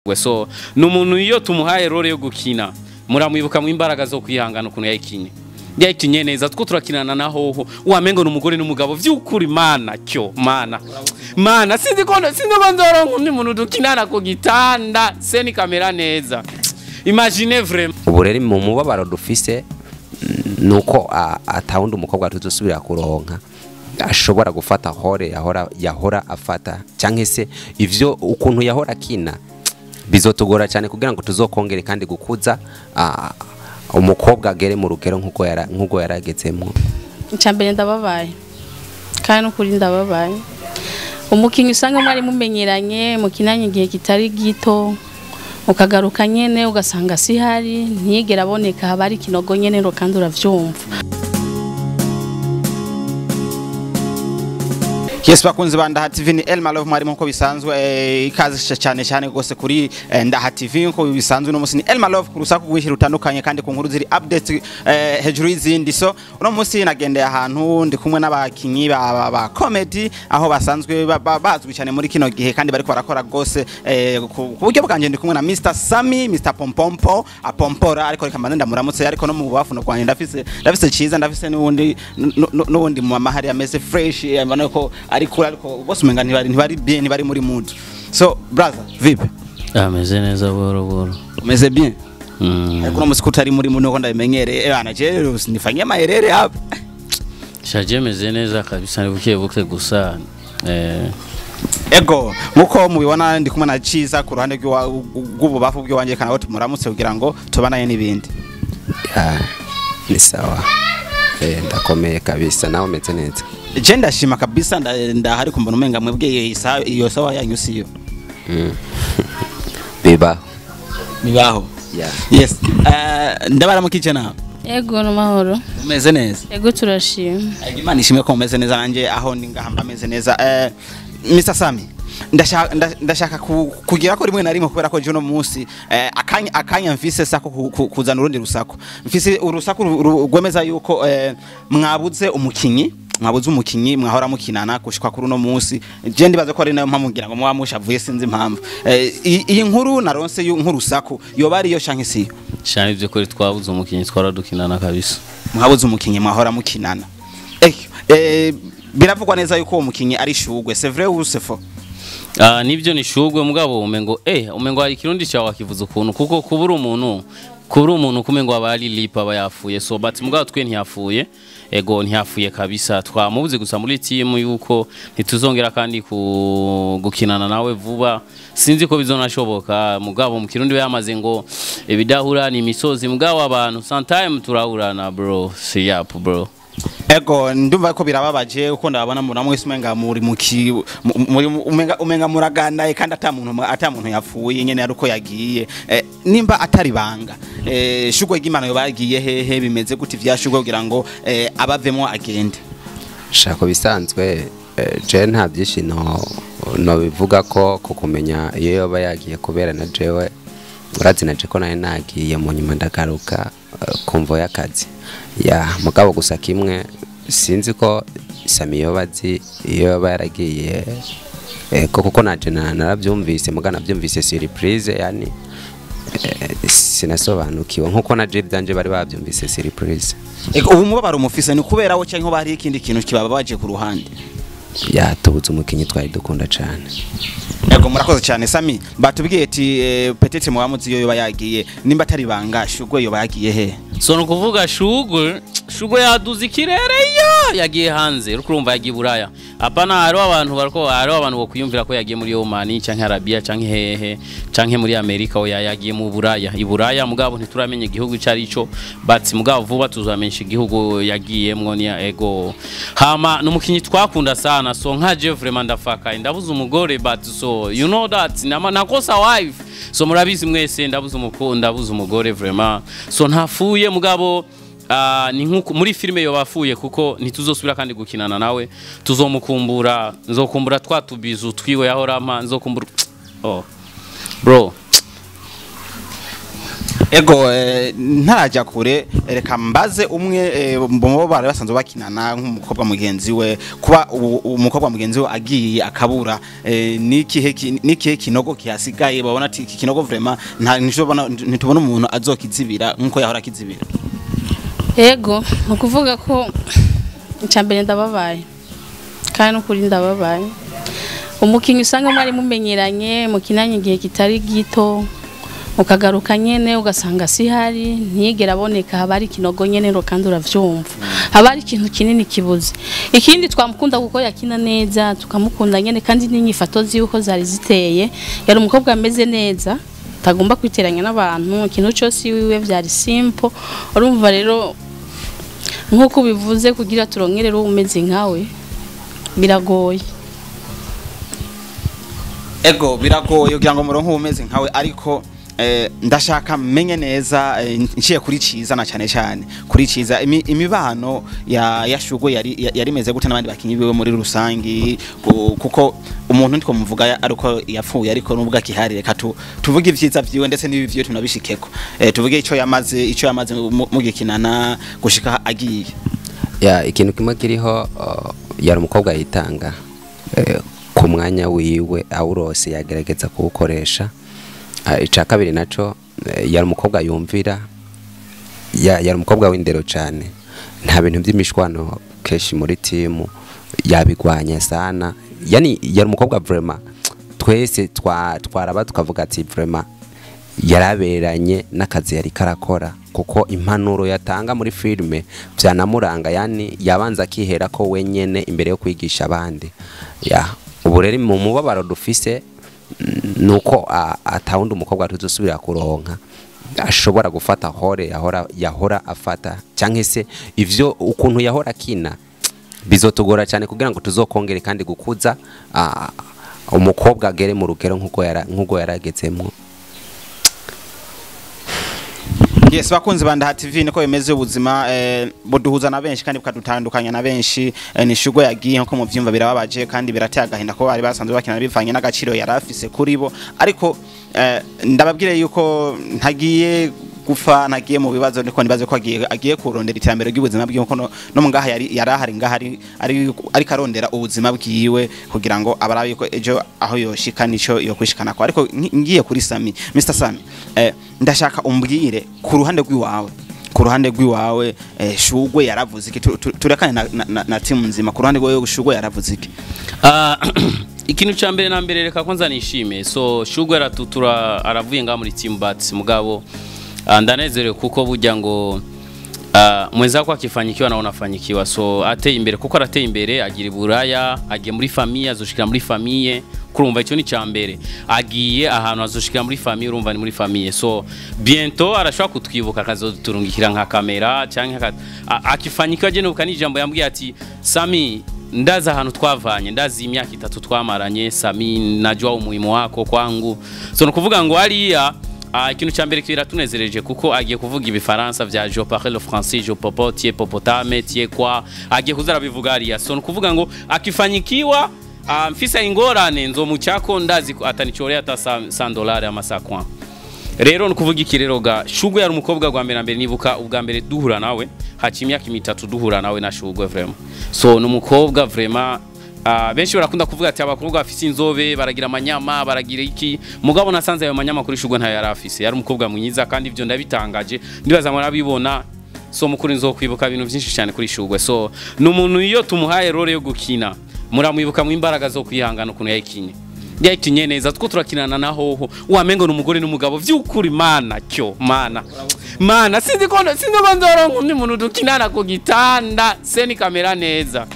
So ni umuntu iyo tumuhaye role yo gukina, muramwibuka mu imbaraga zo kwihangana ukuntu yayikinye. Yayikinye neza, two turakinana na hoho wamengo ni umugore n'umugabo vy'ukuri. Mana cyo mana mana, sinzi ko nzoronka undi muntu dukinana ku gitanda scène kamera neza. Imagine vraiment. Ubu rero mu mubabaro dufise nuko atawundi umukobwa tuzosubira kuronka ashobora gufata rôle yahora afata, cyangwa se ivyo ukuntu yahora akina bizotugora cyane kugira ngo tuzokongere kandi gukuza umukobwa agere mu rugero nkuko yaragezemo. Icambere, ndababaye, kandi n'ukuri ndababaye. Umukinnyi usanga mwari mumenyeranye, mukinanye igihe kitari gito, ukagaruka nyene ugasanga si hari, ntiyigera aboneka, haba ari ikinogo nyene ro, kandi uravyumva. Yes, bakunzi ba Ndaha TV, ni Elma Love mwari nkuko bisanzwe. Ikaze cyane cyane gose kuri Ndaha TV nkuko bisanzwe. No musi ni Elma Love ku rusaku rwinshi rutandukanye kandi ku nkuru ziri update hejuru y'izindi. So uno musi nagendeye ahantu ndi kumwe n'abakinyi ba comedy, aho basanzwe bazwi cyane muri kino gihe kandi bariko barakora gose. Ku buryo bwanje ndi kumwe na Mr Sami, Mr Pompompo apompora, ariko reka mbanze ndamuramutse. Ariko no mu bubafu no kwanje ndafise ciza, ndafise n'uwundi mu mama hari ameze fresh, mbona ko ari cool, ariko bose umenga ntibari bien, ntibari muri mood. So brother, vipi? Ameze neza, buhoro buhoro. Umeze bien? Ariko uno musi kutari muri mood, nuko ndabimenyereye bana, je nifanyie maherere hapa. Shaje meze neza kabisa, ni buke buke gusa. Ego, nkuko mubibona ndi kumwe na Ciza ku ruhande rw'ububafu bw'iwanje, kana tumuramutse kugira ngo tubanaye n'ibindi. Ya, ni sawa, ndakomeye kabisa. Nawe umeze neza? Je ndashima kabisa, ndahari kumbona umenga mwebwe iyo sawa yanyu siyo. Bibaho. Bibaho. Yeah. Yes, ndabaramukije nawe. Ego, n'amahoro. Umeze neza? Ego, turashima. Imana ishimwe ko mumeze neza, nanjye aho ndi ngaha mba meze neza. Mr Sami, ndashaka kugira ko rimwe na rimwe, kubera ko je uno munsi akanya mfise sako kuzana urundi rusaku. Mfise urusaku rwemeza yuko mwabuze umukinyi mwahora mukinana gushika kuri uno munsi. Je ndibaza ko ari nayo mpamvu ngira ngo muba mushavuye, sinzi impamvu. Iyi nkuru naronse nk'urusaku yoba ariyo canke siyo? Shani, ibyo kuri twabuze umukinyi twaradukinana kabisa. Mwabuze umukinyi mwahora mukinana. Biravugwa neza yuko uwo mukinyi ari Shugwe, c'est vrai ou c'est faux? Ah, nibyo, ni Shugwe, mugabo umengo hari ikirundi cyawe wakivuze ukuntu, kuko kubura umuntu kumengo aba ari lipa, aba yafuye. So but mugabo twe ntiyafuye, ego ntiyafuye kabisa. Twamubuze gusa muri team, yuko ntituzongera kandi gukinana nawe vuba, sinzi ko bizonashoboka. Mugabo mu kirundi we yamaze ngo ibidahura ni imisozi, mugabo abantu sometime turahurana bro, see up bro. Ego, ndumva ko birababaje uko ndabona mubona mwese umenga muri muki muri umenga muragandaye kandi ata muntu yapfuye nyene, ari uko yagiye. Nimba atari banga, Shugwe ry'Imana yo bagiye hehe? Bimeze gute vya Shugwe kugira ngo abavemo agende? Shako bisanzwe, je nta byinshi no bivuga ko kukumenya iyo yoba yagiye, kubera na jewe urazi naje ko nari nagiye, mu nyuma ndagaruka ku mvo y'akazi ya. Mugabo gusa kimwe, sinzi ko Sami yoba azi iyo yoba yaragiye, ko kuko naje narabyumvise, muga nabyumvise surprise, yani sinasobanukiwe nkuko na je ibyanje bari babyumvise surprise. Ego, ubu mubabaro mufise ni kubera wo canke bari ikindi kintu kibababaje ku ruhande? Yatubuze umukinyi twari dukunda cyane. Ego, murakoze cyane. Sami, batubwiye ati peut-être mubamuzi iyo yoba yagiye. Nimba atari banga, Shugwe yoba yagiye he? So ni ukuvuga Shugwe yaduze ikirere, yo yagiye hanze, uriko urumva, yagiye Buraya. Apana, hariho abantu bariko, hariho abantu bokwiyumvira ko yagiye muri Oman canke Arabia canke hehe canke muri Amerika. Oya, yagiye mu Buraya, i Buraya, mugabo ntituramenya igihugu ico ari cyo, but mugabo vuba tuzamenyesha igihugu yagiyemwo. Ni ego, hama numukinyi twakunda sana. So nka je vraiment ndafakaye, ndabuze umugore, but so you know that nama nakosa wife, so murabizi mwese, ndabuze umugore vraiment. So ntafuye, mugabo ni nkuko muri filime yo bafuye, kuko ntituzosubira kandi gukinana nawe. Tuzomukumbura, nzokumbura twa tubizu twiwe yahora ampa, nzokumbura. Oh bro. Ego, ntarajya kure, reka mbaze umwe mu bari basanzwe bakinana nk'umukobwa mugenzi we, kuba umukobwa mugenzi we agiye akabura, nikihe kinogo kihasigaye babona ati iki kinogo vraiment nta ntitubona ntitubona umuntu azokizibira nkuko yahora akizibira? Ego, ni ukuvuga ko icya mbere ndababaye, kandi n'ukuri ndababaye. Umukinnyi usanga mwari mumenyeranye, mukinanye igihe kitari gito, ukagaruka nyene ugasanga si hari, ntiyigera aboneka, haba hari ikinogo nyene ro, kandi uravyumva haba hari ikintu kinini kibuze. Ikindi, twamukunda kuko yakina neza, tukamukunda nyene, kandi n'inyifato ziwe uko zari ziteye, yari umukobwa ameze neza, atagomba kwiteranya n'abantu, ikintu cyose iwiwe vyari simple. Urumva rero, nk'uko ubivuze, kugira turonke rero umeze nkawe biragoye. Ego, biragoye kugira ngo muronke umeze nkawe, ariko ndashaka menye neza, nciye kuri Ciza, na cyane cyane kuri Ciza, imibano ya Shugwe yari imeze gute n'abandi bakinyi biwe muri rusangi? Kuko umuntu ntiko muvuga ariko yapfuye, ariko nubwo akihari, reka tuvuge ivyiza vyiwe ndetse n'ibi vyiwe tunabishikeko. Tuvuge ico yamaze mugikinana gushika agiye. Ya, ikintu kimwe kiriho, yari umukobwa yitanga ku mwanya wiwe awurose yagerageza kuwukoresha. Ica kabiri naco, yari umukobwa yumvira, yari umukobwa w'indero cyane, nta bintu by'imishwano kenshi muri timu yabigwanya sana. Yani yari umukobwa vraiment twese twaraba tukavuga ati vraiment yaraberanye n'akazi yari karakora, kuko impanuro yatanga muri filime byanamuranga, yani yabanza akihera ko wenyene imbere yo kwigisha abandi. Ya, ubu rero mu mubabaro dufise nuko atawundi umukobwa tuzosubira kuronka ashobora gufata hore yahora afata, cyangwa se ivyo ukuntu yahora akina bizotugora cyane kugira ngo tuzokongere kandi gukuza umukobwa agere mu rugero nkuko yaragezemwo. Yes, bakunzi ba Ndaha TV, niko bimeze ubuzima, buduhuza na benshi kandi bukadutandukanya na benshi. Ni Shugwe yagiye, nko muvyumva birababaje kandi birateye agahinda ko bari basanzwe bakina, bivanye n'agaciro yari afise kuri bo. Ariko ndababwire yuko ntagiye gupfa, ntagiye mu bibazo, ndiko nibaze ko agiye kurondera iterambere ry'ubuzima bwiwe, ko no ngaha yari ahari ngaha ari ariko arondera ubuzima bwiwe kugira ngo abarabe yuko ejo aho yoshika nico yokwishikana ko. Ariko ngiye kuri Sami, Mr Sami, ndashaka umbwire ku ruhande rw'iwawe, Shugwe yaravuze iki? Turekane na timu nzima, ku ruhande rwawe Shugwe yaravuze iki? Ikintu cya mbere na mbere, reka kwanza nishime. So Shugwe aratutura, aravuye ngaha muri team bats, mugabo ndanezerewe kuko burya ngo mwenzako akifanyikiwa na unafanyikiwa. So ateye imbere, kuko arateye imbere, agira iburaya, agiye muri famille, azoshikira muri famille. Kurumva icyo ni cya mbere, agiye ahantu azoshikira muri famille, urumva ni muri famille. So bientôt arashobora kutwibuka, akazoturungikira nka kamera cyangwa akifanyikiwa. Je nubuka n'ijambo yambwiye ati: "Sami, ndazi ahantu twavanye, ndazi imyaka 3 twamaranye. Sami, najua umuhimu wako kwangu." So no kuvuga ngo hariya ikintu cya mbere kiratunezereje kuko agiye kuvuga ibifaransa vya "je parle le français, je popo tie popotame tie quoi", agiye kuza arabivuga hariya. So no kuvuga ngo akifanyikiwa, mfise ingorane nzomucako, ndazi ko atanichorea ata $100 amasakwa. Rero ni ukuvuga iki rero ga Shugwe yari umukobwa gwa mbere na mbere, nibuka ubwa mbere duhura nawe, haca imyaka 3 duhura nawe na Shugwe vraiment. So ni umukobwa vraiment, benshi barakunda kuvuga ati abakobwa bafise inzobe baragira amanyama, baragira iki, mugabo nasanze ayo manyama kuri Shugwe ntayo yari afise. Yari umukobwa mwiza kandi ibyo ndabitangaje, ndibaza murabibona. So mukuri nzokwibuka ibintu byinshi cyane kuri Shugwe. So ni umuntu iyo tumuhaye role yo gukina, muramwibuka mu imbaraga zo kwihangana, ukuntu yayikinye neza, two turakinana na hoho wamengo ni umugore n'umugabo vy'ukuri. Mana cyo mana mana, sinzi ko nzoronka undi muntu dukinana ku gitanda seni kamera neza.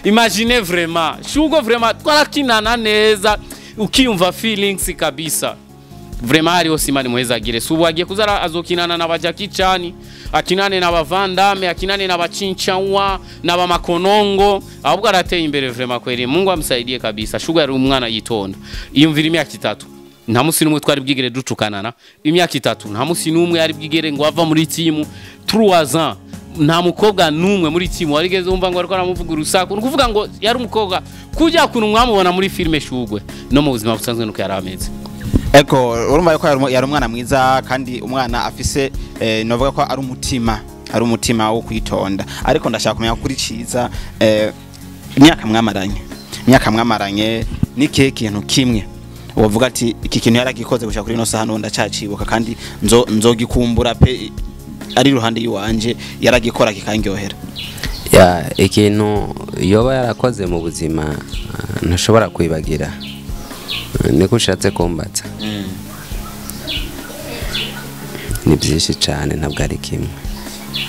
Imagine vraiment, Shugwe vraiment twarakinana neza, ukiyumva feelings kabisa vraiment. Hariho Simani muhezagire. Subu agiye kuzara azokinana na ba Jackie Chan, akinane na ba Van Damme, akinane na ba Chinchawa na ba Makonongo. Ahubwo arateye imbere vraiment kweli, Mungu amsaidie kabisa. Shugwe yari umwana yitonda. Iyumvira imyaka 3 nta musi n'umwe twari bwigere dutukanana, imyaka 3 nta musi n'umwe yari bwigere ngo ava muri timu. 3 ans nta mukobwa n'umwe muri timu warigeze wumva ngo ariko aramuvuga urusaku. Ni ukuvuga ngo yari umukobwa kujya kuntu mwamubona muri filime Shugwe, no mu buzima busanzwe nuko yari ameze. Ego, urumva yuko yari umwana mwiza kandi umwana afise, novuga ko ari umutima wo kwitonda. Ariko ndashaka kumenya kuri Ciza, imyaka mwamaranye ni kihe kintu kimwe wovuga ati iki kintu yaragikoze gushaka kuri ino saha none ndacacibuka kandi nzogikumbura pe, ari iruhande yiwanje yaragikora kikandyohera? Ya, ikintu yoba yarakoze mu buzima ntashobora kwibagira, niko ushatse kumbatsa, ni byinshi cyane, ntabwo ari kimwe.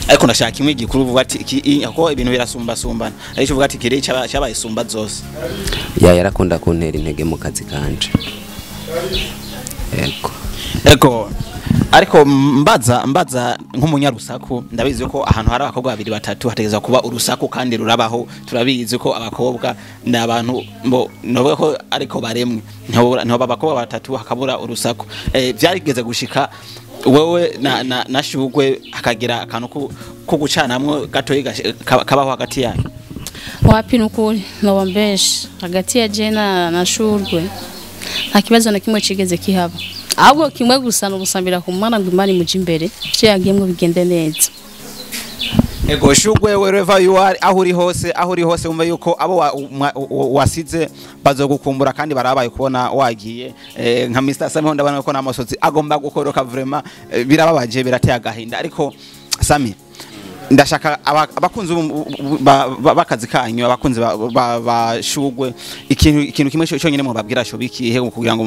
Ariko ndashaka kimwe gikuru uvuga ati ko ibintu birasumbasumbana, ariko uvuga ati kiri cyabaye sumba zose. Ya, yarakunda kuntera intege mu kazi kanje, yego. Ego, ariko mbaza nk'umunyarusaku, ndabizi ko ahantu hari abakobwa babiri batatu hategeza kuba urusaku kandi rurabaho. Turabizi ko abakobwa ni abantu mbo novuga ko ariko baremwe, ntihoba abakobwa batatu hakabura urusaku. Byarigeze gushika wewe na Shugwe hakagira akantu ko gucanamwo gatoyi kabaho hagati yanyu? Wapi, nukuri noba mbeshe, hagati ya je na Shurwe nta kibazo na kimwe cigeze kihaba. Ahubwo kimwe gusa n'ubusambira ku Mana ngo Imana imuje imbere, ivyo yagiyemwo bigende neza. Ego, Shugwe, wherever you are, aho uri hose wumva yuko abo wasize bazogukumbura kandi barabaye kubona wagiye. Nka Mr Sami ho ndabona ko n'amosozi agomba gukoroka vraiment. Birababaje, birateye agahinda. Ariko Sami, ndashaka abakunzi b'akazi kanyu, abakunzi ba Shugwe, ikintu kimwe cyonyine mubabwira cyo bikihe kugira ngo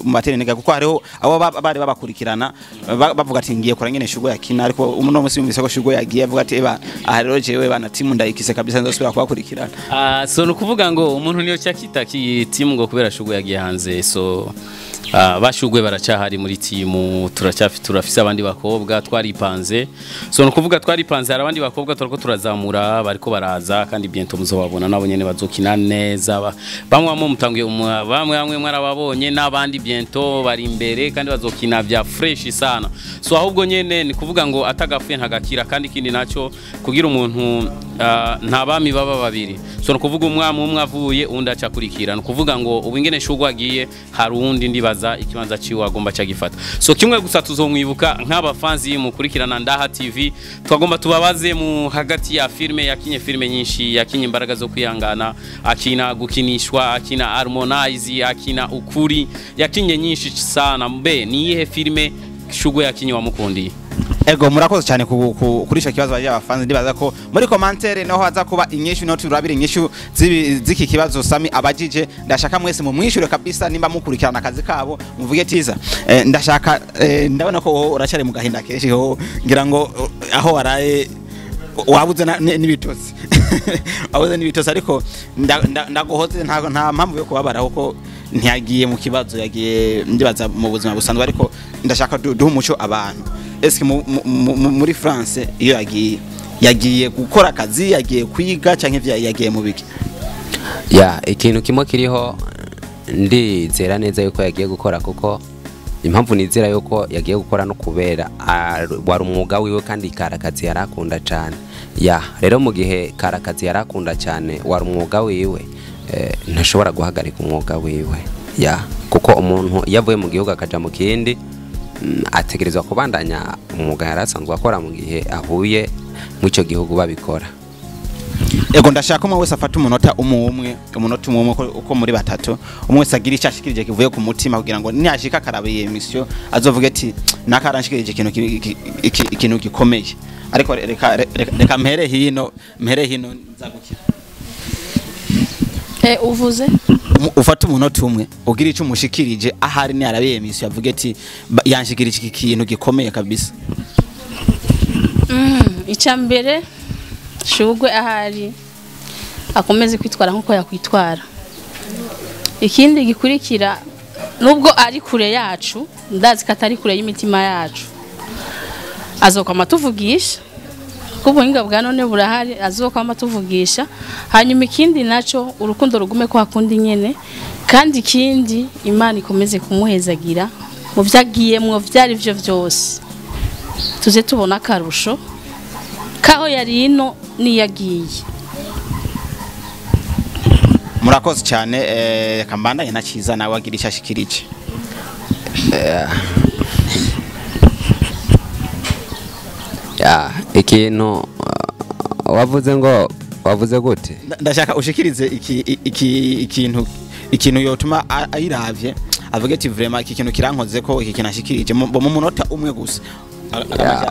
mubatere intege, kuko hariho abo bari babakurikirana bavuga ati ngiye kora nyene Shugwe yakina, ariko uno munsi yumvise ko Shugwe yagiye avuga ati eba aha rero jewe bana timu ndayikise kabisa, nzosubira kubakurikirana. Ah, so nukuvuga ngo umuntu niyo cyakita ki timu ngo kubera Shugwe yagiye hanze. So bashugwe baracyahari muri timu, turacyafite, turafise abandi bakobwa, twaripanze. So nukuvuga twaripanze, hari abandi bakobwa turako turazamura, bariko baraza kandi bientôt muzobabona, nabo nyene bazokina neza. Bamwe bamwe mutanguye bamwe bamwe mwarababonye, n'abandi bientôt bari imbere kandi bazokina vya fresh sana. So ahubwo nyene ni kuvuga ngo atagapfuye ntagakira. Kandi ikindi naco, kugira umuntu nta bami baba babiri. So ni ukuvuga umwami umwe avuye undi aca akurikira. Ni ukuvuga ngo ubu ingene Shugwe agiye, hari uwundi ndibaza ikibanza ciwe agomba cyagifata. So kimwe gusa, tuzomwibuka. Nk'abafanzi mukurikirana Ndaha TV, twagomba tubabaze mu hagati ya filme yakinye, filme nyinshi yakinye, Imbaraga zo kwihangana, akina Gukinishwa, akina Harmonize, akina Ukuri, yakinye nyinshi sana. Mbe ni iyihe filme Shugwe yakinye wamukundiye? Ego, murakoze cyane kuri ico kibazo baje abafanzi. Ndibaza ko muri commentaire naho haza kuba inyishu, naho turabira inyishu z'iki kibazo Sami abajije. Ndashaka mwese mu mwishure kabisa, nimba mukurikirana akazi kabo muvuge tiza. Ndashaka ndabona ko wowe uracyari mu gahinda kenshi, ho ngira ngo aho waraye wabuze n'ibitotsi, wabuze n'ibitotsi. Ariko ndaguhoze, nta mpamvu yo kubabara kuko ntiyagiye mu kibazo, yagiye ndibaza mu buzima busanzwe. Ariko ndashaka duhe umuco abantu. Eske muri France iyo yagiye gukora akazi, yagiye kwiga, canke yagiye mu biki? Ya, ikintu kimwe kiriho, ndizera neza yuko yagiye gukora, kuko impamvu nizera yuko yagiye gukora no kubera wari umwuga wiwe kandi karakazi yarakunda cyane. Ya, rero mu gihe karakazi yarakunda cyane, wari umwuga wiwe, ntashobora guhagarika umwuga wiwe. Ya, kuko umuntu iyo avuye mu gihugu akaja mu kindi, ategerezwa kubandanya umwuga yari asanzwe akora mu gihe ahuye mw'icyo gihugu babikora. Ego, ndashaka umwe wese afate umunota umwe umwe, umunota umwe umwe, uko muri batatu, umwe wese agira icyo ashikirije kivuye ku mutima kugira ngo niyashika akaraba iyi émission azovuge ati nakaranshikirije ikintu ikintu gikomeye. Ariko reka mpere hino nzagukira. Uvuze? Ufate umunota umwe ugira icyo umushikirije ahari niyaraba iyi émission avuge ati yanshikirije iki kintu gikomeye kabisa. Icya mbere, Shugwe ahari akomeze kwitwara nk'uko yakwitwara. Ikindi gikurikira, nubwo ari kure yacu, ndazi ko atari kure y'imitima yacu, azokwama tuvugisha kuko ubuhinga bwa none burahari, azokwama tuvugisha. Hanyuma ikindi naco, urukundo rugume ko hakundi nyene. Kandi ikindi, Imana ikomeze kumuhezagira mu vyo agiyemwo vyari vyo vyose, tuze tubona akarusho kaho yari ino niyagiye. Murakoze cyane. Reka mbandanye na Ciza nawe agira icyo ashikirije. Ya, ikintu wavuze ngo wavuze gute? Ndashaka ushikirize iki ikintu yotuma ayiravye avuge ati vraiment iki kintu kirankoze ko iki kintu ashikirije mu munota umwe gusa.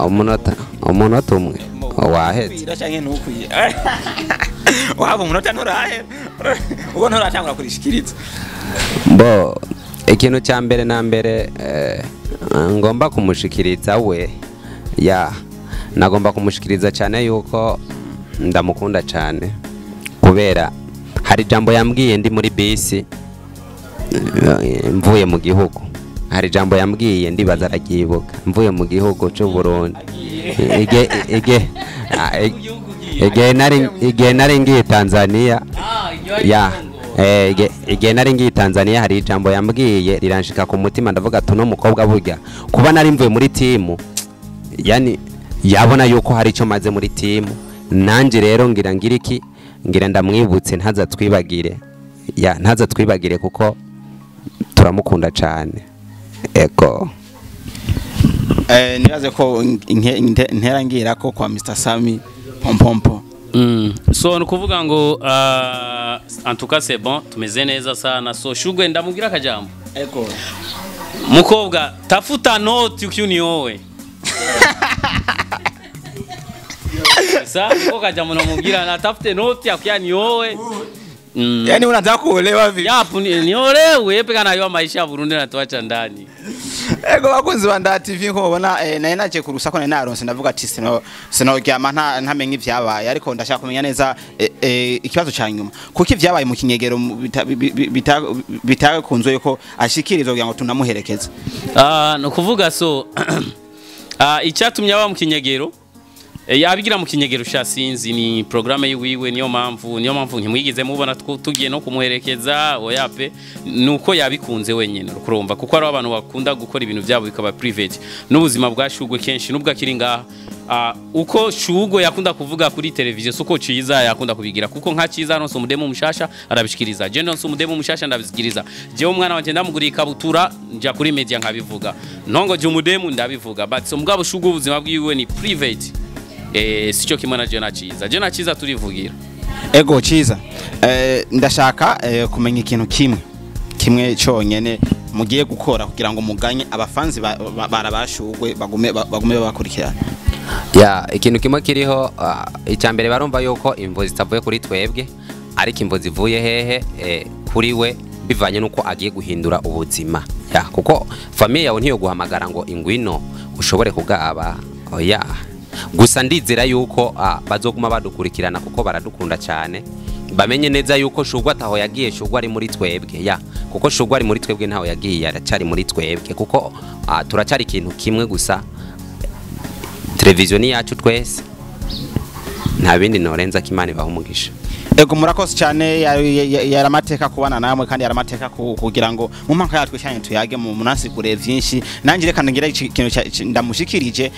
Umunota umwe wahetse canke ntukwiye waba umunota nturahe ubwo nturatangura kurishikiriza. Bo ikintu cya mbere na mbere ngomba kumushikiriza we, ya nagomba kumushikiriza cyane yuko ndamukunda cyane, kubera hari jambo yambwiye ndi muri bisi mvuye mu gihugu. Hari jambo yambwiye ndibaza araryibuka, mvuye mu gihugu cy'u Burundi. Igihe nari ngiye Tanzania, ya igihe nari ngiye Tanzania hari ijambo yambwiye riranshika ku mutima, ndavuga ati no mukobwa burya kuba nari mvuye muri timu, yani yabona yuko hari icyo maze muri timu, nanje rero ngira ngiriki ngira ndamwibutse ntaza twibagire, ya ntaza twibagire kuko turamukunda cyane. Ego nibaze ko ntera ngira ko kwa Mr Sami Pompompo. So nukuvuga ngo en tout cas c'est bon, tumeze neza sana. So Shugwe ndamubwira akajambo. Ego mukobwa, tafuta noti ukiniowe. Sasa ko kajambo namubwira na tafute noti akuyaniowe. Yaani unataka kuolewa vipi? Yapo niolewe peka nayo maisha ya Burundi na tuacha ndani. Ego bakunzi ba Ndaha TV nko mubona naye naje kurusako naye naronse ndavuga ati sino ryama ntamenye ivyabaye, ariko ndashaka kumenya neza ikibazo ca nyuma, kuko ivyabaye mu kinyegero bitakunzwe yuko ashikirizwa kugira ngo tunamuherekeze. No kuvuga so icyatumye aba mu kinyegero, yabigira mu kinyegero sha sinzi ni programme yiwiwe, niyo mpamvu ntimwigeze mubona tugiye no kumuherekeza oya pe, nuko yabikunze wenyine kurumva, kuko ari abantu bakunda gukora ibintu byabo bikaba private n'ubuzima bwa Shugwe kenshi nubwo akiri ngaha. Uko Shugwe yakunda kuvuga kuri televiziyo suko Ciza yakunda kubigira, kuko nka Ciza nonse umudemo mushasha arabishikiriza, je nonse umudemo mushasha ndabishikiriza, je umwana wanje ndamuguriye ikabutura nja kuri media nkabivuga, ntongo je umudemo ndabivuga, but so mugabo Shugwe ubuzima bwiwe ni private. Sicho kimwe na Jena Ciza. Jena Ciza turivugira. Ego Ciza, ndashaka kumenya ikintu kimwe cyonyene mugiye gukora kugira ngo muganye abafanzi barabashugwe bagume bakurikirana. Ya ikintu kimwe kiriho, icyambere barumva yuko imvo zitavuye kuri twebwe, ariko imvo zivuye hehe kuri we bivanye nuko agiye guhindura ubuzima. Ya kuko familia yawe ntiyo guhamagara ngo ingwino ushobore kugaba. Oya gusa ndizera yuko bazoguma badukurikirana kuko baradukunda cyane, bamenye neza yuko Shugwe ataho yagiye, Shugwe ari muri twebwe. Ya kuko Shugwe ari muri twebwe ntaho yagiye, aracyari muri twebwe, kuko turacyari ikintu kimwe gusa, televiziyo ni yacu twese, nta bindi norenza kimana ibaha umugisha. Ego murakoze cyane, yaramateka kubana namwe kandi yaramateka kugira ngo mu mpaka yatwe cyane tuyage mu munasigure byinshi. Nanjye reka ngira ikintu ndamushikirije,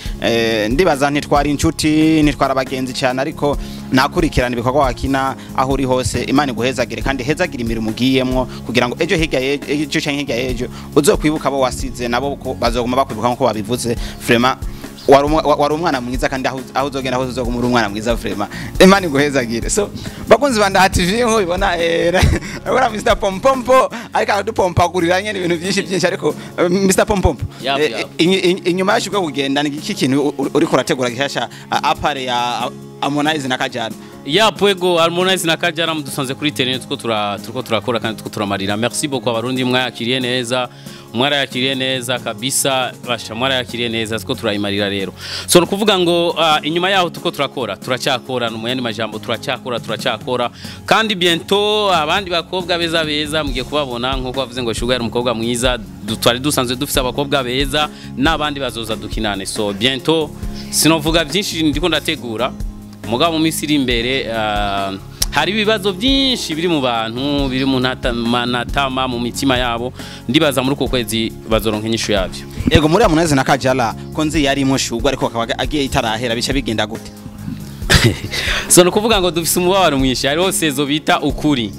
ndibaza ntitwari inshuti ntitwara abagenzi cyane, ariko nakurikirana ibikorwa wakina aho uri hose. Imana iguhezagire kandi hezagire imirimo ugiyemwo kugira ngo ejo hirya ejo canke hirya ejo uzokwibuka abo wasize nabo bazoguma bakwibuka nkuko babivuze. Vraiment wari umwana mwiza kandi aho uzogenda hose uzoguma uri umwana mwiza. Vraiment Imana iguhezagire. So bakunzi ba Ndaha TV nko bibona urabona Mr Pompompo ariko adupompagurira nyene ibintu byinshi, ariko Mr Pompompo inyuma yashubwe kugenda ni iki kintu uri kurategura gishasha apare ya Harmonize na Kajana? Ya pwego Harmonize na Kajana mudusanze kuri terrain tuko turakora kandi tuko turamarira. Merci beaucoup abarundi mwayakiriye neza, mwarayakiriye neza kabisa, basha mwarayakiriye neza, tuko turayimarira rero. So nukuvuga ngo inyuma yaho tuko turakora, turacyakora no muyandi majambo turacyakora kandi bientôt abandi bakobwa beza beza mugiye kubabona, nkuko bavuze ngo Shugwe ari umukobwa mwiza, twari dusanzwe dufise abakobwa beza n'abandi bazoza dukinane. So bientôt sinovuga byinshi ndiko ndategura, mugabo mu minsi iri imbere hari ibibazo byinshi biri mu bantu, biri mu natama mu mitima yabo, ndibaza muri uko kwezi bazoronka inyishu yabyo. Ego muri Harmonize na Kajala ko nzi yarimo Shugwe ariko akaba agiye itarahera bica bigenda gute? So nukuvuga ngo dufise umubabaro mwinshi, hariho sezo bita ukuri.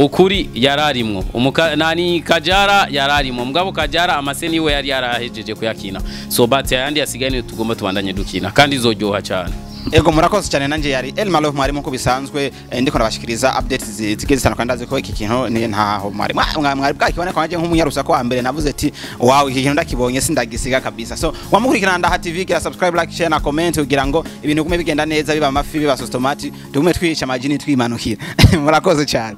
Ukuri yararimwo umuka nani Kajara yararimwo, mugabo Kajara amaseni we yari yarahejeje kuyakina, so but ayandi yasigaye niyo tugomba tubandanye dukina kandi izoryoha cyane. Ego, murakoze cyane. Nanje yari El Malove mwarimu nkuko bisanzwe, ndiko nabashikiriza updates zigiye zitandukanye. Ndazi ko iki kintu ni ntaho mwari mwari bwakibone kwanje nk'umunyarusaku wa mbere. Navuze ati: "Wow, iki kintu ndakibonye sindagisiga kabisa." So wamukurikirana Ndaha TV, gira subscribe, like, share na comment kugira ngo ibintu bigume bigenda neza, biba amafi, biba sauce tomate, tugume twica amajini twimanukira. Murakoze cyane.